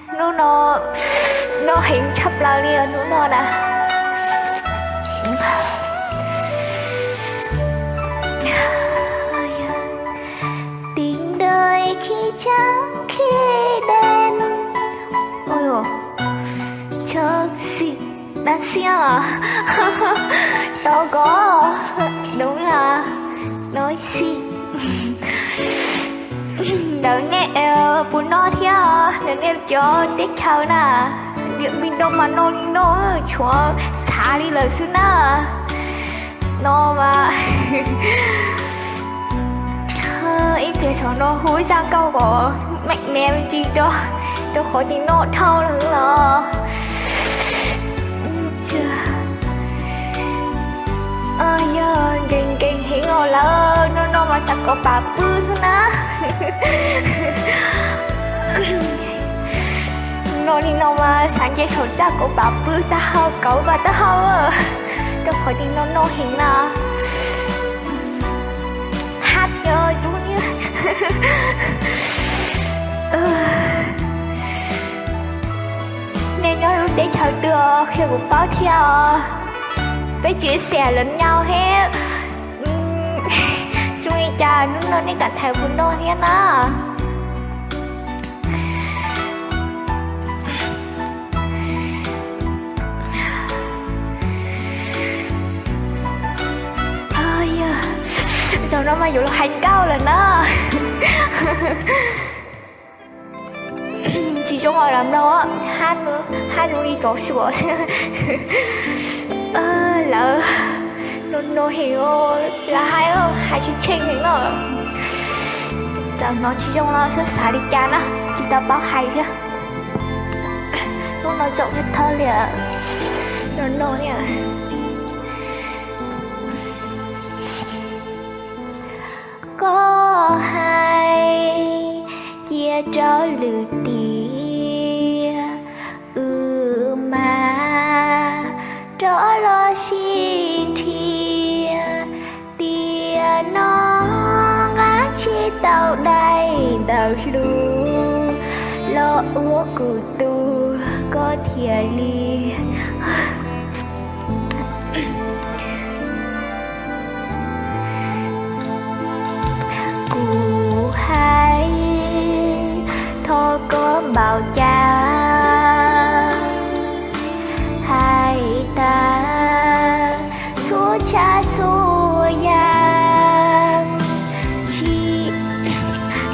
Hnub no noj heev tshaj plaws li os hnub no na. Tìm đời khi trắng khi đen. Ôi dồi, chớ xịn, đắt xiếc à. Đâu có, đúng là nói xịn. Ntawm nej puas noj thiab, ntawm nej cov teb chaws na, Điện Biên Đông mas noj li no, tshuav txhav li lawm xwb na. No mas ib pliag saum no hu ib zaj nkauj kom meem me me ntsis rau, rau qhov tias noj dhau lawm los. Yog nkees nkees heev os lawm, noj no mas xav kauv pam pw xwb na. Noj li no mas xav nce saum txaj kauv pam pw tag hau, kauv pam tag hau, rau qhov tias noj noj heev na. Hab nyob cub niag. Nej nyob lub teb chaws twg qhia kuv paub thiab os. Peb chia sẻ lẫn nhau thiab. Zoo li cas hnub no nej kam thaiv kuv noj thiab na. Zaum no mas yuav los hais nkauj lawm na. Tsis zoo os lam no, hab zoo li tsov suam. Lawv no no heev, lawv hais hais tsis tsheej heev no. Txawm hnov tsis zoo los xav xav li cas na, tsis tau paub hais thiab. Hnub no zaum thiab thawj li no no thiab. Koj hais cia rau lwm tiam, wb mam rov los sib nrhiav. Tiam no nqa tsis tau daim ntawv hlub los ua kuv tus koj thiaj li. Kuv hais thov koj npaum cas, hais tag txhua tsav txhua yam. Tsis,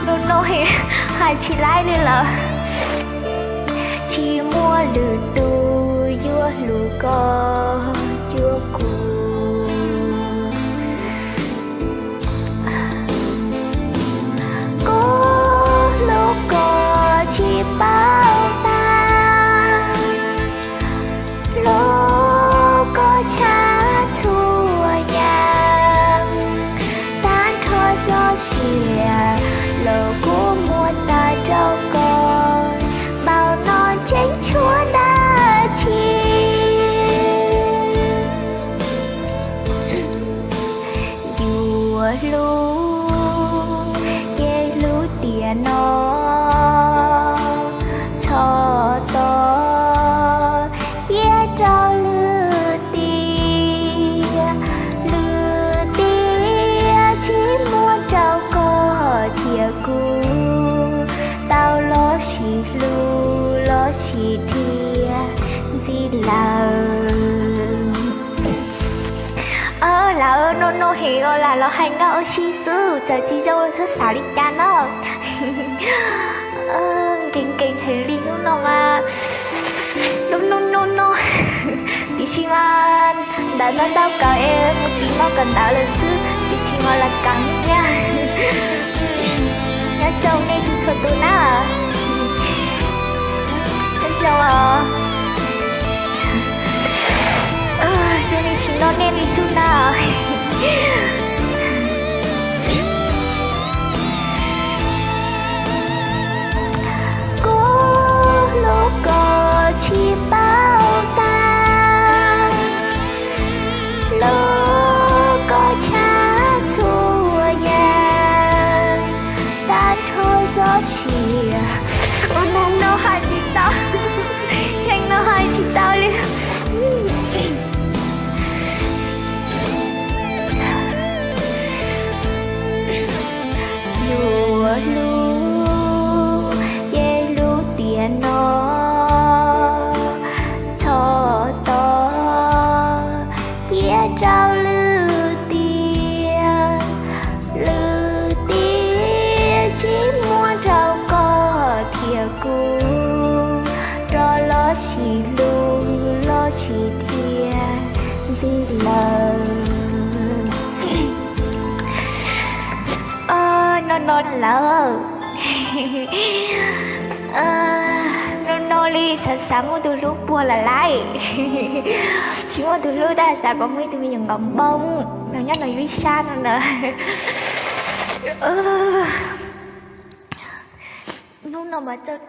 no no hais tsis laib li lawm. Tsis muaj lwm tus yuav hlub koj cuag kuv. Kuv hlub koj tsis paub tag, hlub koj tshaj txhua yam. Tag nrho txoj sia los kuv muab tag rau koj, npaum no tseem tshuav dab tsi yuav hlub, ces hlub tiam no, txhob tos cia rau lwm tiam, lwm tiam tsis muaj rau koj thiab kuv tau los sib hlub los sib nrhiav ntxiv lawm. Lawv no no heev os, lam los hais nkauj ua si xwb, txawm tsis zoo xwb xav li cas na. Nkees nkees heev li hnub no mas, lub hnub no no, tiam sis mas ntawv ntau ntau kawg es mus tim no kawm ntawv lawm xwb, tiam sis mas lam kam thiab. Nyob zoo nej txhua txhua tus na. Nyob zoo os. Zoo li tsis noj nej li xwb na. Kuv hlub koj tsis paub tag, hlub koj tshaj txhua yam. Tag nrho txoj sia Kuv rov los tsis hlub los tsis dhia ntxiv lawm. No no lawm. No no li xav xav muaj tus hlub puag lawm lauj. Tsis muaj tus hlub tab xav kom muaj ib tug me nyuam nkauj npoo no nyob no ib sab no na. Hnub no mas txawj